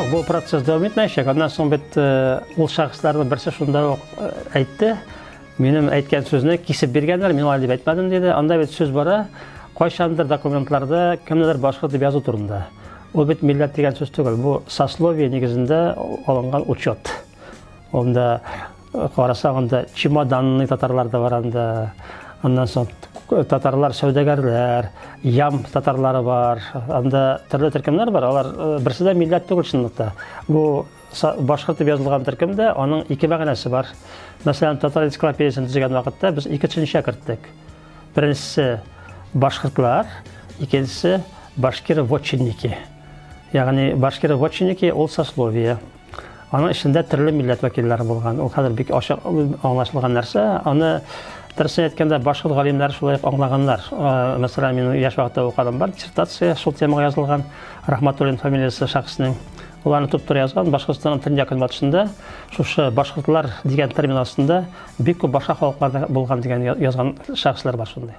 Юк, бу процесс дәвам итмәячәк. Аннан соң бит э, ул шәхесләрнең берсе шунда ук э, әйтте. Минем әйткән сүзне кисеп биргәннәр, мин алай дип әйтмәдем диде. Анда бит сүз бара, кайчандыр документларда кемнедер башкорт дип язу турында. Ул бит милләт дигән сүз түгел, бу сословие нигезендә алынган учет. Анда э, карасаң, анда чемоданный татарлар да бар анда. Аннан соң татарлар сәүдәгәрләр, ям татарлары бар. Анда төрле төркемнәр бар. Алар э, берсе дә милләт түгел чынлыкта. Бу башкорт дип язылган төркемдә аның ике мәгънәсе бар. Мәсәлән, татар энциклопедиясен төзегән вакытта без ике төшенчә керттек. Беренчесе башкортлар, икенчесе башкир вотчинники. Ягъни башкир вотчинники ул сословие. Аның эчендә төрле милләт вәкилләре булган. Ул хәзер бик ачык аңлашылган нәрсә. Аны дөресен әйткәндә башкорт галимнәре шулай ук аңлаганнар. Мәсәлән, минем яшь вакытта укыганым бар, диссертация шул темага язылган Рахматуллин фамилиясе шәхеснең. Ул аны туп-туры язган, Башкортстанның төньяк көнбатышында шушы башкортлар дигән термин астында бик күп башка халыклар да булган дигән язган шәхесләр бар шундый.